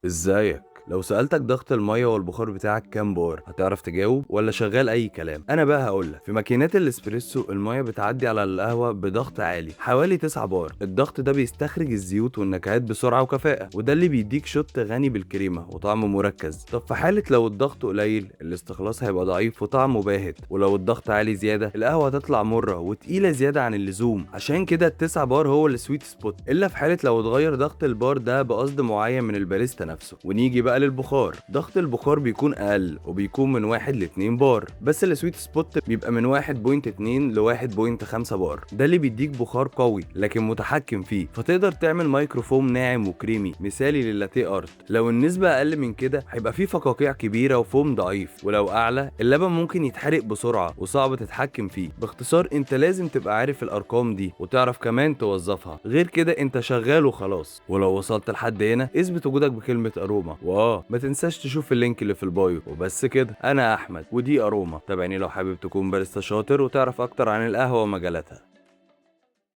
ازيك؟ لو سألتك ضغط المية والبخار بتاعك كام بار، هتعرف تجاوب ولا شغال أي كلام؟ أنا بقى هقولك. في ماكينات الإسبريسو المية بتعدي على القهوة بضغط عالي حوالي 9 بار. الضغط ده بيستخرج الزيوت والنكهات بسرعة وكفاءة، وده اللي بيديك shot غني بالكريمة وطعم مركز. طب في حالة لو الضغط قليل، الاستخلاص هيبقى ضعيف وطعمه باهت، ولو الضغط عالي زيادة القهوة هتطلع مرة وتقيلة زيادة عن اللزوم. عشان كده ال9 بار هو ال sweet spot، إلا في حالة لو اتغير ضغط البار ده بقصد معين من الباريستا نفسه. ونيجي بقى للبخار، ضغط البخار بيكون اقل وبيكون من 1 ل 2 بار، بس ال sweet spot بيبقى من 1.2 ل 1.5 بار. ده اللي بيديك بخار قوي لكن متحكم فيه، فتقدر تعمل microfoam ناعم وكريمي مثالي لل latte art. لو النسبة اقل من كده هيبقى فيه فقاقيع كبيرة وفوم ضعيف، ولو اعلى اللبن ممكن يتحرق بسرعة وصعب تتحكم فيه. باختصار انت لازم تبقى عارف الارقام دي وتعرف كمان توظفها، غير كده انت شغال وخلاص. ولو وصلت لحد هنا اثبت وجودك بكلمة اروما، ما تنساش تشوف ال link اللي في ال bio. وبس كده، انا احمد ودي اروما. تابعني لو حابب تكون باريستا شاطر وتعرف اكتر عن القهوة ومجالاتها.